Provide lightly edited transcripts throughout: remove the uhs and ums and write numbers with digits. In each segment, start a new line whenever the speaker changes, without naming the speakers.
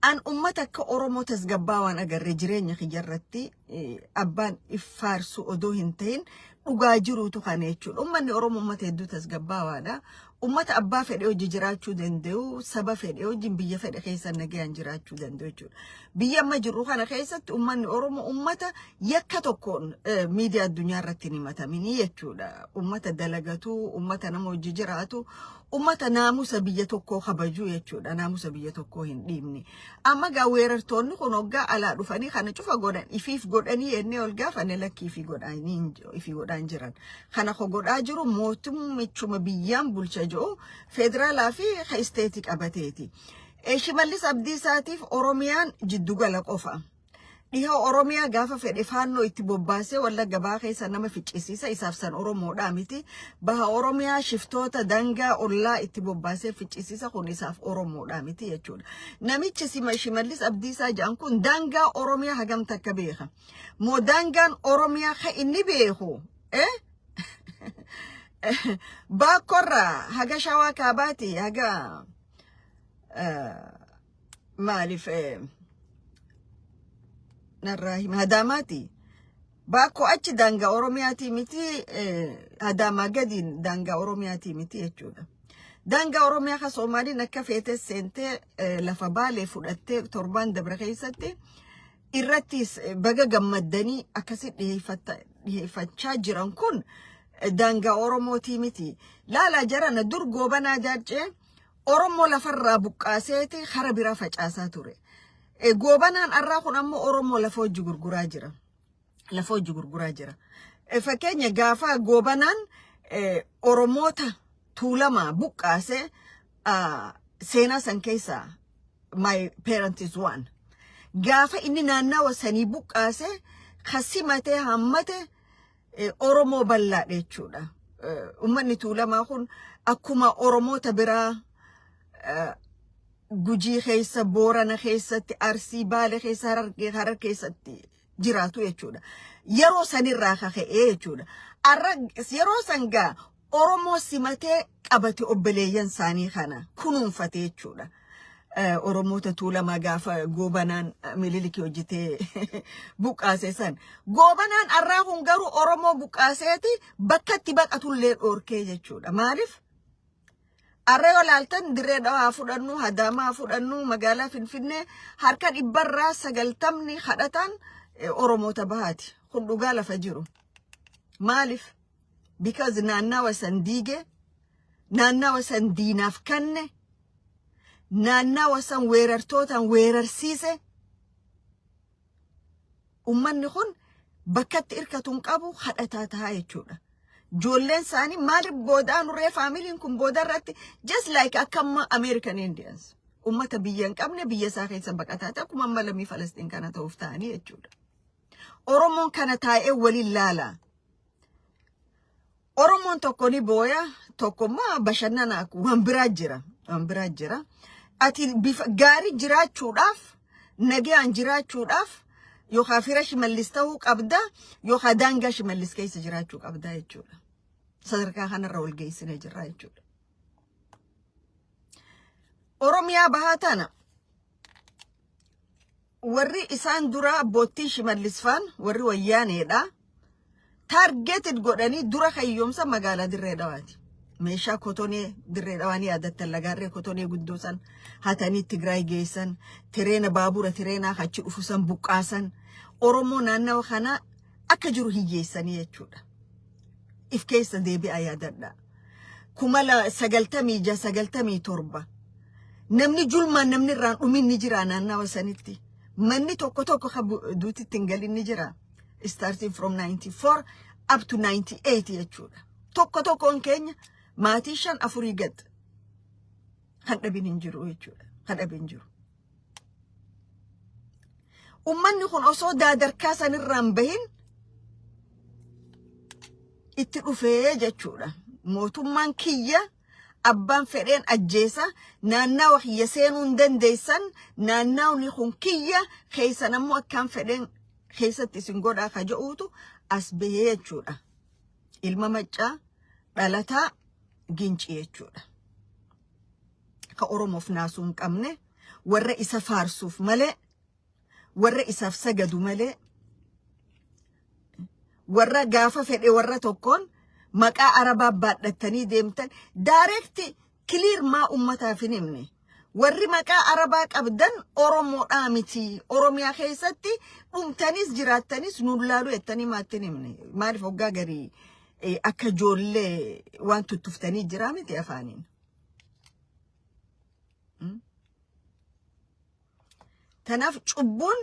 An ummata akka Oromoo tasgabbaa waan agarre jireenya kiyya irratti, abbaan iffaarsu odoo hin ta'in, dhugaa jiruutu kana jechuudha. Ummanni Oromoo ummata hedduu tasgabbaawaadha. Ummata abbaa fedhe hojii jiraachuu danda'u, saba fedhe wajjin biyya fedhe keessa nagayaan jiraachuu danda'u jechuudha. Biyya amma jirru kana keessatti ummanni Oromoo ummata yakka tokkoon miidiyaa addunyaa irratti hin himataminii jechuudha. Ummata dalagatu, ummata nama hojii jiraatu, ummata naamusa biyya tokkoo kabaju jechuudha. Naamusa biyya tokkoo hin dhiibne. Amma gaa weerartoonni kun hoggaa alaa dhufanii kana cufa godhan, ifiif godhanii jennee ol gaafanne, lakkii, ifii godhaan jiran. Kana ko godhaa jiru mootummichuma biyyaan bulcha jiru federaalaa fi isteetii qabateeti. Shimallis Abdiisaatiif Oromiyaan jiddugala qofa. Dhiha Oromiyaa gaafa fedhe faannoo itti bobbaasee Wallagga Bahaa keessa nama ficcisiisa, isaaf san Oromoodhaa miti. Baha Oromiyaa shiftoota dangaa ollaa itti bobbaasee ficcisiisa, kun isaaf Oromoodhaa miti jechuudha. Namichi Shimallis Abdiisaa jedhan kun dangaa Oromiyaa hagam takka beeka? Moo dangaan Oromiyaa ka inni beeku? Eh? Baakkorraa haga Shawaa Kaabaati, haga maaliif narraa hima, Hadaamaati. Baakko achi daangaa Oromiyaatii miti, Hadaamaa gadiin daangaa Oromiyaatii miti jechuudha. Daangaa Oromiyaa ka Soomaaliin akka feete seentee lafa Baalee fudhattee torbaan dabre keessatti irrattis baga gammaddanii akkasi dhiheeffachaa jiran kun daangaa Oromootii miti. Laalaa jarana, dur Goobanaa Daaccee Oromoo lafarraa buqqaaseeti hara biraa facaasaa ture. Goobanaan arraa kun ammoo Oromoo lafa hojii gurguraa jira. Lafa hojii gurguraa jira. Fakkeenya, gaafa Goobanaan Oromoota Tuulamaa buqqaasee, seenaa san keessa my parent is one. Gaafa inni naannawa sanii buqqaasee kasimatee hammate Oromoo bal'aadha jechuudha. Uummanni Tuulamaa kun akkuma Oromoota biraa Gujii keessa, Boorana keessatti, Arsii, Baale keessa, Harargee, Harar keessatti jiraatu jechuudha. Yeroo sanirraa kaka'ee jechuudha. Arra yeroo san gaa Oromoo simatee qabate, obboleeyyan isaanii kana kunuunfate jechuudha. Oromoota Tuulamaa gaafa Goobanaan Mililikii hojjetee buqqaase san. Goobanaan arraa kun garuu Oromoo buqqaaseeti bakka itti baqatullee dhoorkee jechuudha. Maaliif? Arra yoo laaltan, Dirree Dhawaa fudhannu, Hadaamaa fudhannu, magaalaa Finfinnee harka 90% kadhatan Oromoota bahaati. Kun dhugaa lafa jiru. Maaliif? Because naannawa san diige, naannawa san diinaaf kanne, naannawa san weerartootaan weerarsiise. Ummanni kun bakkatti irkatu hin qabu, kadhataa tahaa jechuudha. Ijoolleen isaanii maaliif boodaan ree faamiliin kun booda irratti just like akka amma American Indians ummata biyya hin qabne, biyya isaa keessa baqataa ta'e, akkuma amma lammii Falastiin kana ta'uuf ta'anii jechuudha. Oromoon kana taa'ee waliin laala. Oromoon tokko ni booya, tokko immoo bashannana, waan biraa jira. Waan biraa jira. Ati bifa gaarii jiraachuudhaaf, nagaan jiraachuudhaaf, yookaan fira Shimallis ta'uu qabda yookaan daangaa Shimallis keessa jiraachuu qabda jechuudha. Sadarkaa kanarra wal geessinee jirra jechuudha. Oromiyaa Bahaa tana warri isaan dura abbootiin Shimallis faan, warri Wayyaaneedha. Targeted godhanii dura hayyoomsa magaalaa Dirree Dhawaati. Meeshaa kotonee Dirree Dhawaa ni yaadattan, lagaarree kotonee guddoo san hatanii Tigraay geessan, tireena baabura tireenaa achi dhufu san buqqaasan, Oromoo naannawa kanaa akka jiru hiyyeessanii jechuudha. If keessa deebi'aa yaadadha. 1996, 97 namni julmaan namni irraan dhumin ni jira naannawa sanitti. Manni tokko tokko kan duutitti hin galin ni jira. Starting from 94 up to 98 jechuudha. Tokko tokkoon keenya maatii shan afurii gad kan dhabin hin jiru jechuudha. Kan dhabin hin jiru. Ummanni kun osoo daadarkaa sanirraan bahin itti dhufee jechuudha. Mootummaan kiyya abbaan fedheen ajjeesa, naannawa kiyya seenuu hin dandeessan, naannawni kun kiyya keessan ammoo akkaan fedheen keessatti isin godhaa ka jedhuutu as bahee jechuudha. Ilma Maccaa dhalataa Gincii jechuudha. Ka Oromoof naasuu hin qabne, Warra isa faarsuuf malee, warra isaaf sagadu malee, warra gaafa fedhe warra tokkoon maqaa Arabaa baadhattanii deemtan direct clear maa ummataaf hin himne. Warri maqaa Arabaa qabdan Oromoodhaa miti. Oromiyaa keessatti dhumtanis jiraattanis nuun laaluu jettanii maatti hin himne. Maaliif hoggaa garii akka ijoollee waan tuttuftanii jiraa miti afaaniin. Tanaaf cubbuun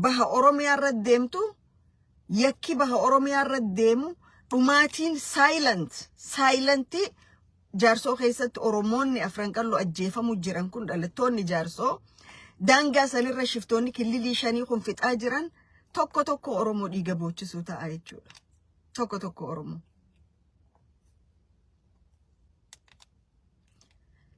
baha Oromiyaa irra deemtu, yakki baha Oromiyaa irra deemu, dhumaatiin silent silentii Jaarsoo keessatti Oromoonni Afran Qalloo ajjeefamu jiran kun, dhalattoonni Jaarsoo daangaa sanirra shiftoonni killilii shanii kun fixaa jiran, tokko tokko Oromoo dhiiga boochisuu ta'a jechuudha. Tokko tokko Oromoo.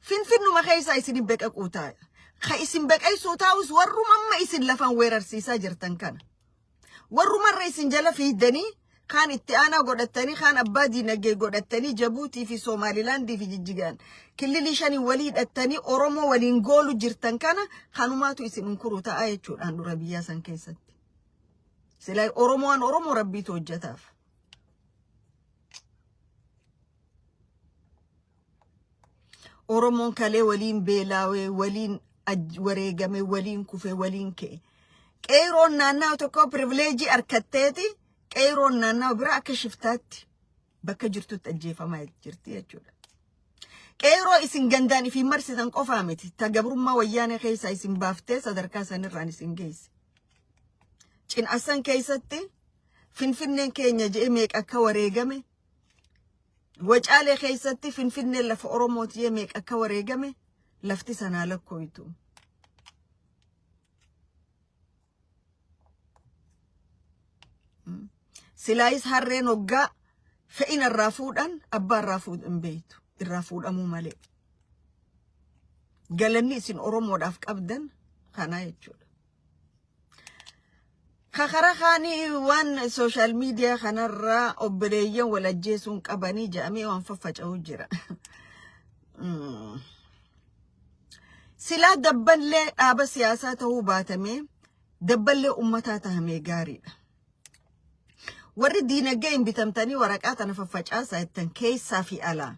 Finfinnuma keessaa isin beqaquu ta'a. Ka isin beqeessuu taa'us warruma amma isin lafaan weerarsiisaa jirtan kana. Warrumarra isin jala fiiddanii, kaan itti aanaa godhattanii, kaan abbaa diinagdee godhattanii, Jabuutii fi Somaalilaandii fi Jijjigaan killilii shanii walii hidhattanii Oromoo waliin goolu jirtan kana kanumaatu isin unkuru ta'a jechuudhaan dura biyyaa san keessatti. Silaa Oromoon Oromoo Rabbiitu hojjetaaf. Oromoon kalee waliin beelaawee, waliin wareegame, waliin kufe, waliin ka'e. Qeeroon naannawaa tokko privilege harkatteeti, qeeroon naannawa bira akka shiftaatti bakka jirtutti ajjeefamaa jirti jechuudha. Qeeroo isin gandaan ifiin marsitan qofaa miti. Ta gabrummaa Wayyaanee keessaa isin baaftee sadarkaa sanirraan isin geesse. Cin'assan keessatti Finfinneen keenya je'e meeqa akka wareegame, Wacaalee keessatti Finfinneen lafa Oromooti jee meeqa akka wareegame lafti sanaa lakkooytu. Silaayis harreen hoggaa fe'ina irraa fuudhan abbaa irraa fuudhan beektu, irraa fuudhamuu malee. Galanni isin Oromoodhaaf qabdan kanaa jechuudha. Kakara kaanii waan social media kanarraa obboleeyyan wal ajjeesuun qabanii jedhamee waan faffaca'u jira. Silaa dabballee dhaaba siyaasaa ta'uu baatamee dabballee ummataa tahamee gaariidha. Warri diinagdee hin bitamtanii waraqaa tana faffacaasaa jettan keessaa fi alaa.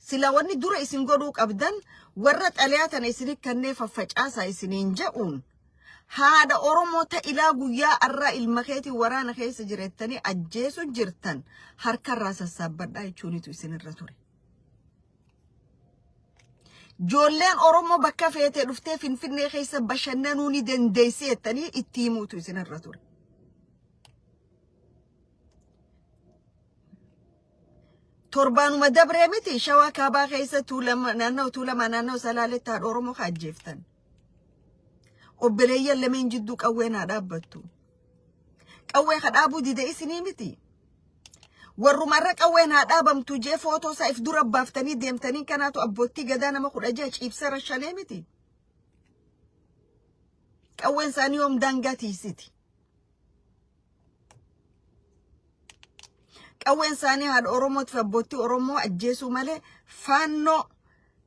Sila wanni dura isin godhuu qabdan, warra xalayaa tana isin kannee faffacaasaa isiniin je'uun, haadha Oromoo ta ilaa guyyaa arraa ilma keetiin waraana keessa jirettanii ajjeesu jirtan harkarraa sassaabbadhaa jechuunitu isinirra ture. Ijoolleen Oromoo bakka feetee dhuftee Finfinnee keessa bashannanuu ni dandeessi jettanii itti himuutu isinirra ture. Torbaanuma dabree miti, Shawaa Kaabaa keessa Tuulama, naannoo Tuulamaa, naannoo Salaaletti haadha Oromoo ka ajjeeftan. Obboleeyyan lameen jidduu qawween haa dhaabbattu. Qawwee ka dhaabuu dide isinii miti. Warrumarra qawween haa dhaabamtu jee footoo isaa if dura baaftanii deemtanii kanaatu abboottii gadaa nama 16 ciibsee rashanee miti. Qawween isaanii yoom daangaa tiisiti. Qawween isaanii haadha Oromootiif abboottii Oromoo ajjeesuu malee Faannoo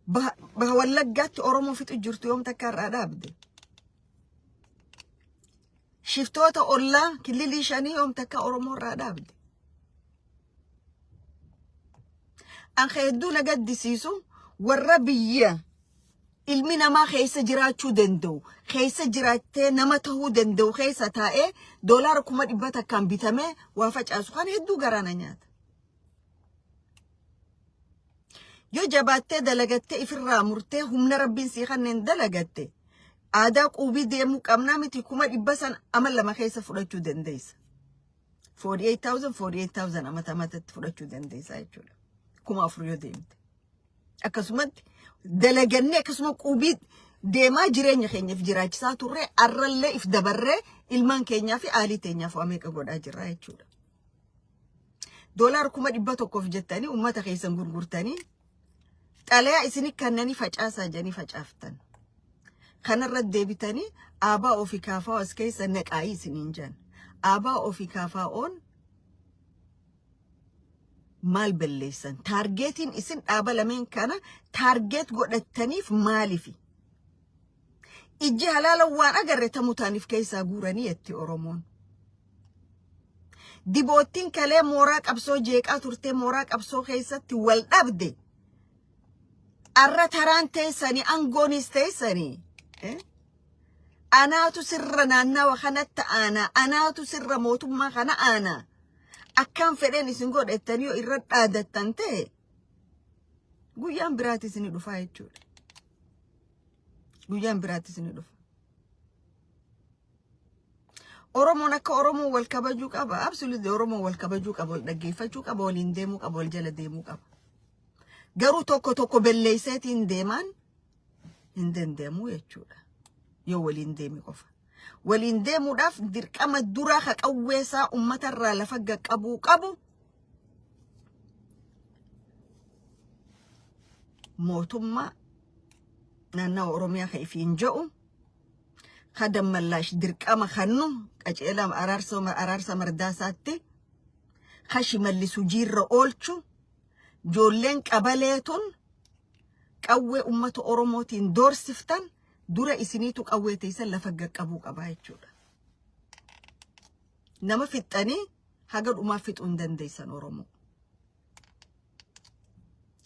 baha Wallaggaatti Oromoo fixu jirtu yoom takka irraa dhaabde. Shiftoota ollaa killilii shanii yoom takka Oromoo irraa dhaabde. An hedduu na gaddisiisu, warra biyya ilmi namaa keessa jiraachuu danda'u, keessa jiraattee nama ta'uu danda'u keessa taa'ee doolaara 100,000n bitamee waa facaasu kan hedduu garaa na nyaata. Yoo jabaattee dalagattee ifirraa murtee humna Rabbiin sii kanneen dalagatte, aadaa quubii deemuu qabnaa miti, 500,000 ama 2 keessa fudhachuu dandeessa. 48,000 48,000 amata amatatti fudhachuu dandeessa jechuudha. 4,000 yoo deemte. Akkasumatti dalagannee, akkasuma quubii deemaa jireenya keenyaaf jiraachisaa turre, arrallee if dabarree ilmaan keenyaa fi aalii teenyaaf waa meeqa godhaa jirra jechuudha. Doolaar 100,000f jettanii uummata keessan gurgurtanii xalayaa isinii kannanii facaasaa jedhanii facaaftan. Kanarra deebitanii aabaa ofii kaafaa as keessa naqaayii isiniin jedhan. Aabaa ofii kaafaa'oon Maal balleessan? Targetiin isin dhaaba lameen kana target godhattaniif maalifi? Ijji halaala waan agarre tamutaaniif keessaa guuranii jetti Oromoon. Diboottiin kalee mooraa qabsoo jeeqaa turtee mooraa qabsoo keessatti wal dhabde. Arra taraan teessanii, angoonis teessanii. Anaatu sirra naannawa kanatti aanaa, anaatu sirra mootummaa kana aanaa. Akkaan fedheen isin godhettanii yoo irra dhaadattan ta'e, guyyaan biraatis ni dhufaa jechuudha. Guyyaan biraatis ni dhufa. Oromoon akka Oromoo wal kabajuu qaba. Absolutely, Oromoon wal kabajuu qaba, wal dhaggeeffachuu qaba, waliin deemuu qaba, wal jala deemuu qaba. Garuu tokko tokko belleesseetiin deemaan hin danda'amu jechuudha. Yoo waliin deeme qofa. Waliin deemuudhaaf dirqama duraa ka qawweesaa uummatarraa lafa qaqqabuu qabu mootummaa naannawa Oromiyaa ka ifiin jedhu ka Dammallaash dirqama kannu qaceela Araarsa Mardaasaatti ka Shimallis hojiirra oolchu, ijoolleen qabalee tun qawwee uummata Oromootiin doorsiftan dura isiniitu qawwee teessan lafa qaqqabuu qabaa jechuudha. Nama fixxanii haga dhumaa fixuu hin dandeessan Oromoo.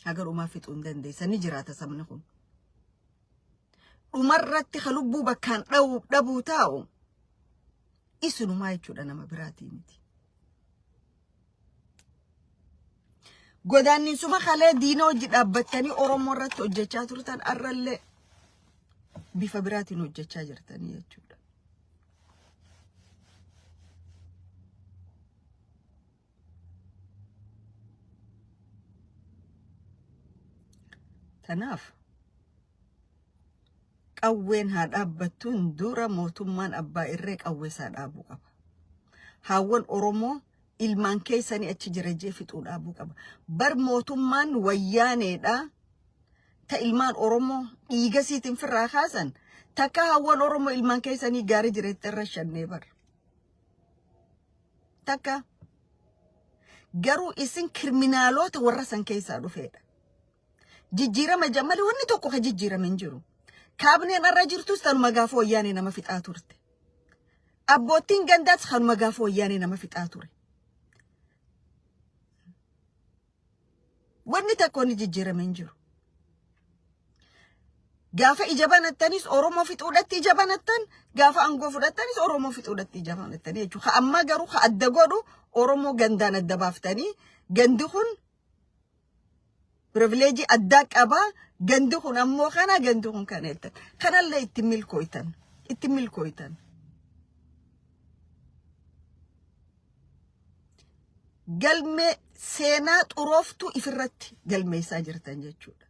Haga dhumaa fixuu hin dandeessan, ni jiraata sabni kun. Dhumarratti ka lubbuu bakkaan dhabuu taa'u isinumaa jechuudha, nama biraatii miti. Godaanninsuma kalee diina hojii dhaabbattanii Oromoo irratti hojjechaa turtan arrallee bifa biraatiin hojjechaa jirtanii jechuudha. Kanaaf qawween haa dhaabbattuun dura mootummaan abbaa irree qawwee isaa dhaabuu qaba. Haawwan Oromoo ilmaan keessanii achi jira jee fixuu dhaabuu qaba. Bar mootummaan wayyaaneedha. Ta ilmaan Oromoo dhiiga siitiin firraa kaasan takka haawwan Oromoo ilmaan keessanii gaarii jireetti irra shannee bar. Takka garuu isin criminaloota warra san keessaa dhufeedha. Jijjiirama malee wanni tokko ka jijjiirame hin jiru. Kaabineen irra jirtus tanuma gaafa wayyaanee nama fixaa turte. Abboottiin gandaas kanuma gaafa wayyaanee nama fixaa ture. Wanni tokko wanni jijjiirame hin jiru. Gaafa ija banattanis Oromoo fixuudhatti ija banattan, gaafa aangoo fudhattanis Oromoo fixuudhatti ija banattanii jechuudha. Ka ammaa garuu ka adda godhu Oromoo gandaan adda baaftanii, gandi kun privilege addaa qabaa, gandi kun ammoo kana, gandi kun kana jettan. Kanallee itti milkooytan. Itti milkooytan. Galmee seenaa xurooftuu ifirratti galmeessaa jirtan jechuudha.